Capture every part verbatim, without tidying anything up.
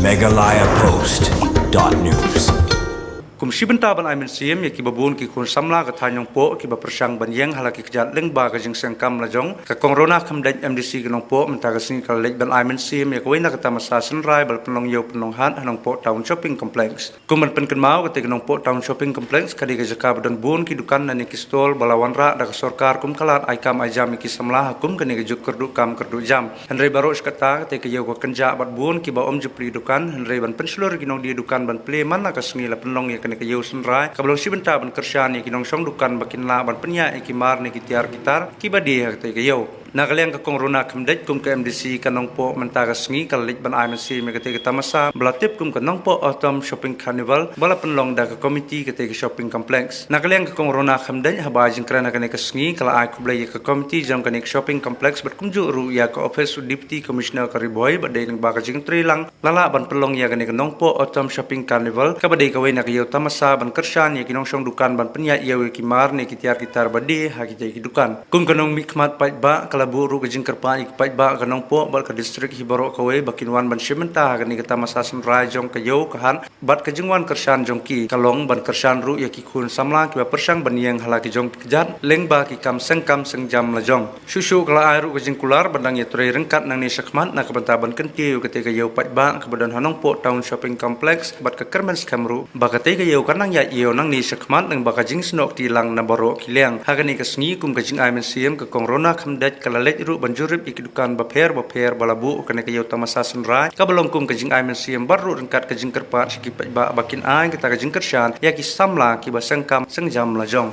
Meghalaya Post dot news. Kum shi bynta ban ai mynsiem ïa kiba bun ki khun samla ka thaiñ Nongpoh kiba pyrshang ban ïeng ha la ki kjat lyngba ka jingseng kam lajong, ka Kong Rona Khymdeit, M D C ka Nongpoh, mynta ka sngi ka la leit ban ai mynsiem ïa kawei na ka tamasa synrai ba la pynlong ïew pynlong hat ha Nongpoh Town Shopping Complex. Kum ban pynkynmaw, katei ka Nongpoh Town Shopping Complex ka dei ka jaka ba don bun ki dukan lane ki stall ba la wanrah da ka sorkar kum ka lad ai kam ai jam ïa ki samla ha kum kane ka juk kyrduh kam kyrduh jam. Hynrei baroh shi katta katei ka ïew ka kynjah bad bun kiba ym ju plie dukan, hynrei ban pynshlur ïa ki nongdie dukan ban plie man la ka sngi la pynlong ïa kane ka ïew synrai kaba long shi bynta ban kyrshan ïa ki nongshong dukan ba kin lah ban pynïaid ïa ki mar ne ki tiar ki tar kiba die ha katei ka ïew. Na ka liang ka Kong Rona Khymdeit kum ka M D C ka Nongpoh, mynta ka sngi ka la leit ban ai mynsiem ïa katei ka tamasa ba la tip kum ka Nongpoh Autumn Shopping Carnival ba la pynlong da ka komiti katei ka shopping complex. Na ka liang ka Kong Rona Khymdeit, haba ai jingkren ha kane ka sngi, ka la ai khublei ïa ka komiti jong kane ka shopping complex bad kumjuh ruh ïa ka ophis u Deputy Commissioner ka Ri Bhoi ba dei lyngba ka jingtrei lang la lah ban pynlong ïa kane ka Nongpoh Autumn Shopping Carnival kaba dei kawei na ka ïew tamasa ban kyrshan ïa ki nongshong dukan ban pynïaid ïew ïa ki mar ne ki tiar ki tar ba die ha kitei ki dukan. Kum ka nongmihkhmat paidbah, ka la buh ruh ka jingkyrpad ïa ki paidbah ka Nongpoh bad ka district hi baroh kawei ba kin wan ban shim bynta ha kane ka tamasa synrai jong ka ïew ka hat bad ka jingwan kyrshan jong ki ka long ban kyrshan ruh ïa ki khun samla kiba pyrshang ban ïeng ha la ki jong ki kjat lyngba ki kam seng kam seng jam lajong. Shuh shuh ka la ai ruh ka jingkular ban dang ïatrei ryngkat nangne shakhmat na ka bynta ban kyntiew ïa katei ka ïew paidbah kaba don ha Nongpoh Town Shopping Complex bad ka kyrmen skhem ruh ba katei ka ïew kan nang ïaid ïew nangne shakhmat lyngba ka jingsnoh kti lang na baroh ki liang. Ha kane ka sngi kum ka jingai mynsiem ka Kong Rona Khymdeit ka la leit ruh ban jurip ïa ki dukan bapher bapher ba la buh kane ka ïew tamasa synrai kaba long kum ka jingai mynsiem bad ruh ryngkat ka jingkyrpad sha ki paidbah ba kin ai kata ka jingkyrshan ïa ki samla kiba seng kam seng jam lajong.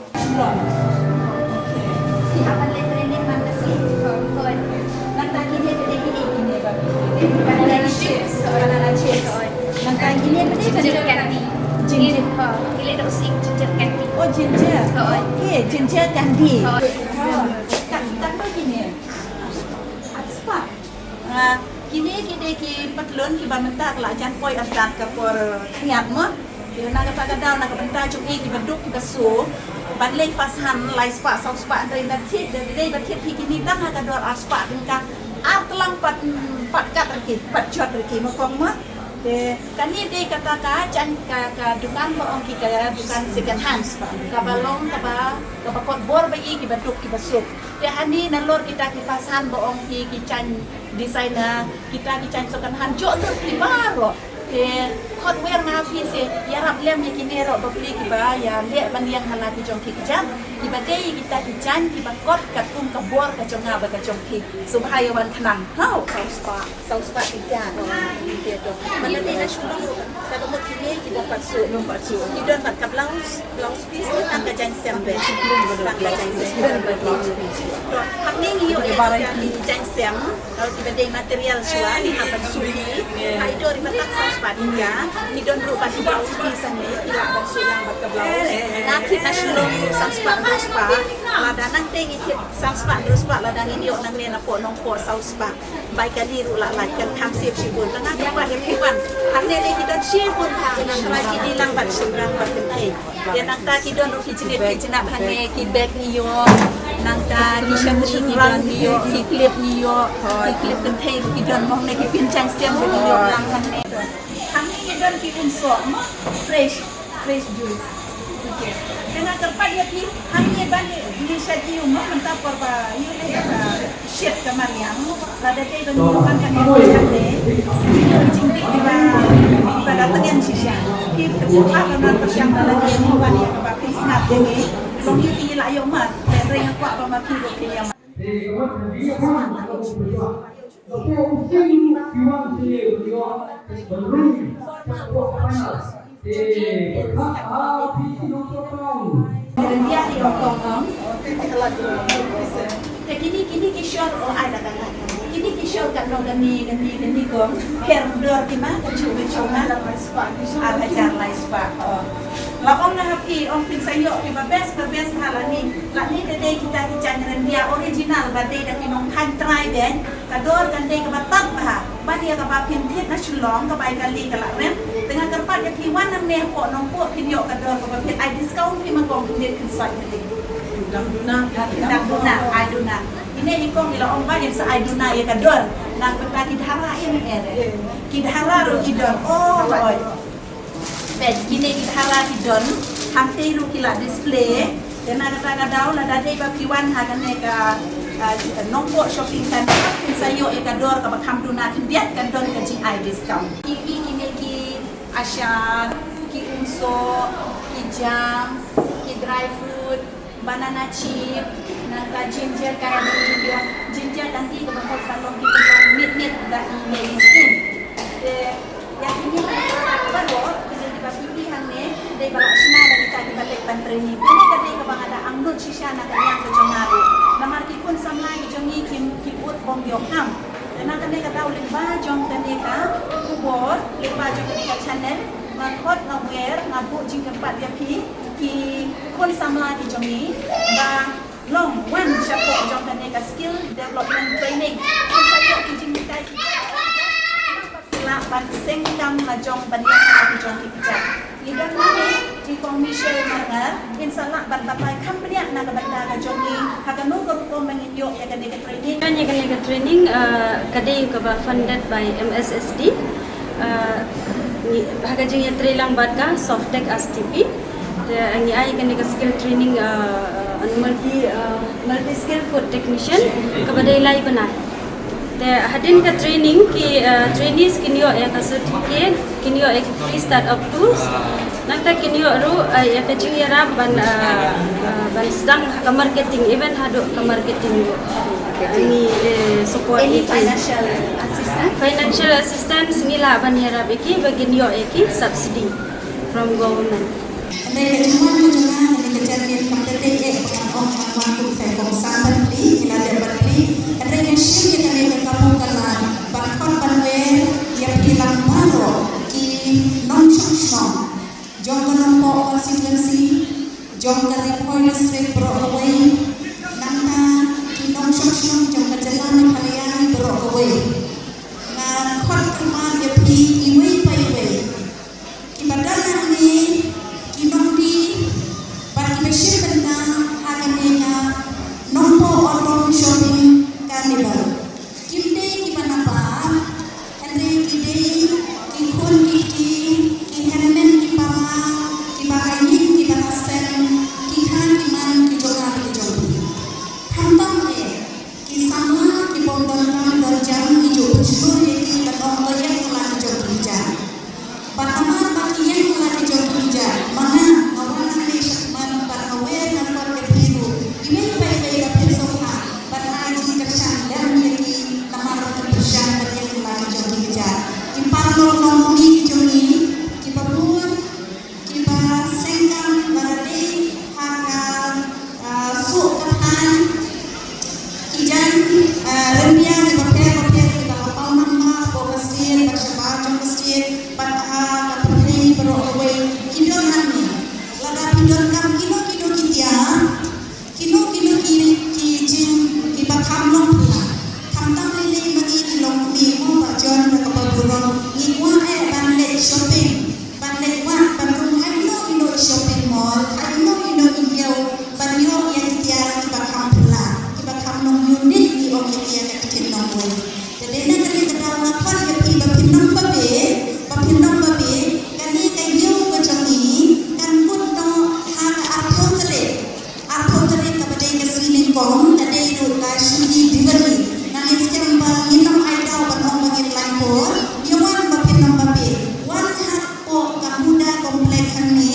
Banana chips, banana chips. Nangta kine pynne ginger candy. Ginger. Ginger. Ginger candy. Oh, ginger. Okay, ginger candy. Kan, kan tu kine. Atspah. Ah, kine ki dei ki patlun kiba mynta ka la jan poi artat ka por niat mo. Ki na kata ka daw na ka bynta jong i kiba duk kiba suk ban leh first hand lai spah saw spah, hynrei na thied da dei ba thied hi kine dang ha ka dor ar spah tyngka ar tlang pat, pat kat riki, pat jot riki mo kong mo. Te kane dei kata ka jan ka, ka dukan ba ong ki ka dukan second hand kaba long kaba, kaba kot bor ba i kiba duk kiba suk. Te hani nalor kita ki first hand ba ong ki, ki jan designer, kita ki jan second hand jok lut ki baroh. Te khot wer nga phi se ïarap lem ïa kine ruh bapli kiba ïa leh ban ïeng ha la ki jong ki kjat kiba dei kita ki jan kiba kot katkum ka bor ka jong nga bad ka jong phi. Sngewbha ïa wan khnang. Hau, saw spah, saw spah ki kjat. Ban leh na shu long ruh ka dei mut kine kiba pat suk, ki don bad ka blouse. Blouse piece ni tang ka jaiñsem beit. Tang ka jaiñsem. To, hangne ngi ïoh ïa ki jaiñsem. Ki ba dei material shuwa ngi hap ban suk hi. Ha i dor i ba tang saw spah tyngka. Ngi don ruh bad ki blouse piece hangne, ngi hap ban suk lang bad ka blouse. Nga thied na Shillong ruh saw spah hynriew spah. Lada nangta ngi thied saw spah hynriew spah, lada ngin ïoh nangne na Pohnongpoh saw spah. Bai kali ruh la lait, kan kham sep shibun. Tang nga kyrpad ïa phi wan. Hangne lei ki don shibun ha, na trai ki dei lang bad shynrang bad kynthei. Ïa nangta ki don ruh ki jingit ki jingnap hangne, ki bag ngi ïoh. Nangta ki shynri ki don ngi ïoh, ki clip ngi ïoh. Ki clip kynthei ruh ki don mo hangne, ki pynjaiñsem ruh ngi ïoh lang hangne. Hangne ki don ki umsoh mo, fresh. Fresh juice. Okay. Te nga kyrpad ïa phi, hangne ban ïa, ïa sha ji u mo, mynta por ba ïa u leh ïa ka shit ka mariang. Lada dei ban ïa u ban ka ngi ïa u jingdih, ïa u jingdih kiba, kiba la tngen shisha. Phi kyrpad ban wan pyrshang da lade ïa u ban ïa kaba phi sngap ïa ngi. Long ïa phi la ïoh mat, hynrei nga kwah ba ma phi ruh phin ïa mat. Te kini, kini ki shor, oh, ai la ka la. Kini ki shor ka nong kani, kani, kani kong. Pher dor ki ma, ka chu, ka chu ma. Ar hajar lai spah, oh. La ong na ha phi, ong phin sa ïoh kiba best, ba best ha la ni. La ni ka dei kita ki jaiñ ryndia original, ba dei da ki nongthain trai dei. Ka dor kan dei kaba tad bha. Bad ïa kaba phin thied na Shillong, ka bai kali ka la rem. Te nga kyrpad ïa phi wan nangne hapoh Nongpoh phin ïoh ka dor kaba phin ai discount phi ma kong phin thied khyndiat phi. Dang duna, dang duna, ai duna. Ne i kong i la ong ba in sa ai duna ïa ka dor. Na kata ki dhara in ere. Ki dhara ruh ki don. Oh, oi. Peit, kine ki dhara ki don. Hangtei ruh ki la display. Te na kata ka daw lada dei ba phi wan ha kane ka, ah, Nongpoh shopping center, phin sa ïoh ïa ka dor kaba kham duna khyndiat, kan don ka jingai discount. Ki, ki, kine ki ashar, ki umsoh, ki jam, ki dry fruit, banana chip, nangta ginger candy, ginger candy kaba mut ban long ki pynlong mit mit da i lei skin. Te ïa kine ki baroh, kine kiba phi ïohi hangne, dei ba la shna da kita kiba leit ban training. Kane ka dei kaba nga da angnud shisha na ka liang ka jong nga ruh. Namar ki khun samla ki jong ngi ki, ki bud bym ïoh kam. Te na kane ka daw lyngba jong kane ka khubor, lyngba jong kane ka channel, nga khot, nga wer, nga buh jingkyrpad ïa phi, ki khun samla ki jong ngi, ba long wan shapoh jong kane ka skill development training. Phin sa ïoh ki jinghikai ki jong, lah ban seng kam la jong ban ïa ki jong ki kjat. Ngi don hangne i Kong Michelle Marngar, in sa lah ban batai kham bniah na ka bynta ka jong ngi, ha kano ka rukom ba ngin ïoh ïa kane ka training. Kan ïa kane ka training, uh, ka dei kaba funded by M S S D. Uh, ngi, ha ka jingïatreilang bad ka Softtech S T P. Te ngi ai kane ka skill training, uh, uh, multi, uh, multi skill food technician kaba dei lai bnai. Te hadien ka training ki, uh, trainees kin ïoh ïa ka certificate, kin ïoh ïa ki free startup tools. Nangta kin ïoh ruh, uh, ïa ka jingïarap ban, uh, uh, ban sdang ha ka marketing, even haduh ka marketing ruh. Uh, ngi, uh, support. Any financial assistance? Financial assistance ngi lah ban ïarap ïa ki ba kin ïoh ïa ki subsidy from government. Hynrei ka jingwan ka jong nga, kane ka jingwan kam da dei eh ba ngan ong ngan wan kum ka kong san ban plie, ngi la dep ban plie. Hynrei ngan shim ïa kane ka kabu ka lad ban khot ban wer ïa phi lang baroh ki nongshong shnong jong ka Nongpoh constituency, jong ka Ri Bhoi district baroh kawei, nangta ki nongshong shnong jong ka jylla Meghalaya baroh kawei. Nga khot kyrpad ïa phi iwei pa iwei. Kiba don hangne, ki nongdie bad kiba shim bynta ha kane ka Nongpoh Autumn Shopping Carnival. Kim dei kiba nabar, hynrei ki dei ki khun ki kti, ki hynmen ki para, kiba ha ïing kiba ha sem, ki kha ki man ki jong nga ki jong phi. Khamtam eh, ki samla ki bym don kam don jam, ngi ju pynshlur ïa ki ban ong, to ïeng kylla ki jong ki kjat. Bad namar ba ki ïeng kylla ki jong ki kjat, ma nga nga wan hangne shakhmat bad nga wer nga khot ïa phi ruh, iwei pa iwei ba phin sngewbha ban ai jingkyrshan lem ïa ki, namar ba ki pyrshang ban ïeng kylla ki jong ki kjat. Ki paralok nongkmie ki jong ngi kiba bun, kiba seng kam lada dei ha ka, ah, suk ka thaiñ, ki jaiñ, ah, ryndia kiba pher bapher kiba la paw namba hapoh ka state bad shabar jong ka state bad ha ka pyrthei baroh kawei ki don hangne. Lada phi donkam kino kino ki tiar, kino kino ki, ki jing, kiba kham long phylla. Khamtam lei lei ma ngi ki longkmie mo, Bah John bad Bah Burom, ngi kwah eh ban leit shopping, ban leit wad, ban rung ha ino ino i shopping mall, ha ino ino i ïew, ban ïoh ïa ki tiar kiba kham phylla, kiba kham long unique, ngi ong ïa ki ïa ka ktien nongwei. Te dei na kane ka daw nga khot ïa phi ba phin nym babe, ba phin nym babe, kane ka ïew ka jong ngi kan kut noh ha ka arphew tarik. Arphew tarik kaba dei ka sngi nyngkong, ka dei ruh ka shuki Diwali. Nga ngeit skhem ba ngin ym ai daw ban ong ba ngin laipor. Ïa wan ba phin nym babe. Wan hapoh ka Muda Complex hangne.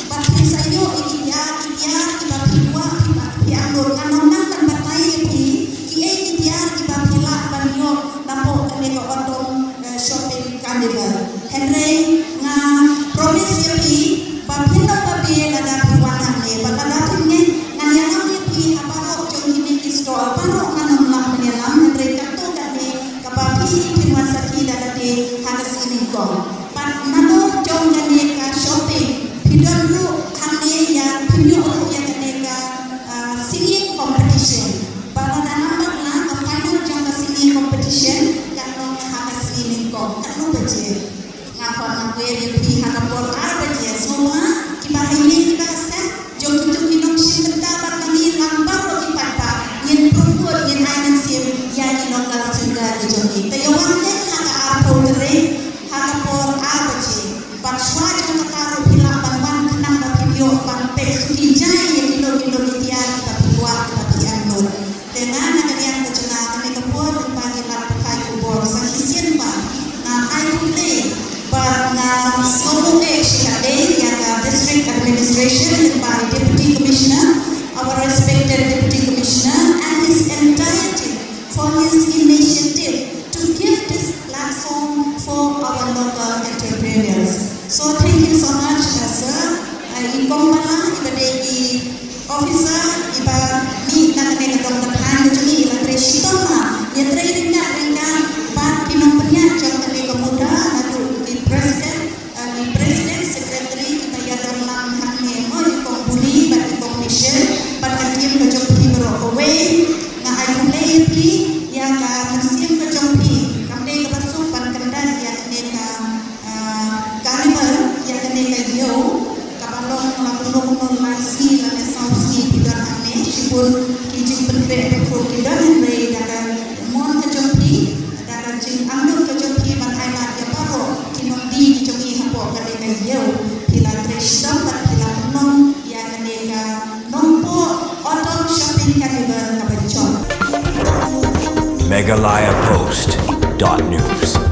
Bad phin sa ïoh ïa ki tiar, ki tiar kiba phi kwah, phi ba, phi angnud. Ngan ym nang ban batai ïa phi kiei ki tiar kiba phi lah ban ïoh napoh kane ka Autumn, eh, Shopping Carnival. Hynrei nga promise ïa phi ba phin nym babe lada phi wan hangne, bad lada phin ngeit ngan ïalam ïa phi ha baroh jong kine ki stall, baroh ngan ym lah ban ïalam, hynrei katto katne kaba phi phin wan sakhi da lade ha ka sngi nyngkong. Bad nadong jong kane ka shopping phi don ruh hangne ïa, phin ïoh ruh ïa kane ka, ah, singing competition. Ba lada namar nga ka final jong ka singing competition kan long ha ka sngi nyngkong. Katno baje? Nga khot nga wer ïa phi ha ka por ar baje. Sngewbha kiba ha ïing kiba ha sem jong kito ki nongshim bynta bad ma ngi lang baroh ki paidbah, ngin pyrkhat, ngin ai Ha ka por ar baje bad shuwa jong kata ruh phi lah ban wan khnang ba phin ïoh ban peit suki jai ïa kino kino ki tiar kiba phi kwah kiba phi angnud. Te nga na ka liang ka jong nga kane ka por lyngba ki lad pathai khubor sa shisien ba nga ai khublei bad nga sngewbha eh shikatdei ïa ka District Administration lyngba i Deputy Commissioner, our respected Deputy Commissioner and his entire team for his initiative to give this platform for our local entrepreneurs. So thank you so much, uh, sir. Uh, i kong Bala, iba dei i officer iba mih na kane ka dong ka thaiñ ka jong ngi, i la trei shitom, i la trei ryngkat ryngkat bad ki nongpynïaid jong kane ka muda, naduh ki president, uh, ki president, secretary, kiba ïadon lang hangne, mo, i kong Buri bad i kong Michelle bad ka team ka jong phi baroh kawei. Nga ai khublei ïa phi ïa ka mynsiem ka jong phi. Kam dei kaba suk ban kyndat ïa kane ka, ah, carnival, ïa kane ka ïew kaba long la kumno kumno lai sngi lane saw sngi phi don hangne. Shibun ki jingpynkhreh pynkhrup ki don, hynrei da ka mon ka jong phi, da ka jingangnud ka jong phi ban ai lad ïa baroh ki nongdie ki jong ngi hapoh kane ka ïew, phi la trei shitom bad phi la pynlong ïa kane ka Nongpoh Autumn Shopping Carnival kaba jop. Meghalaya Post dot news.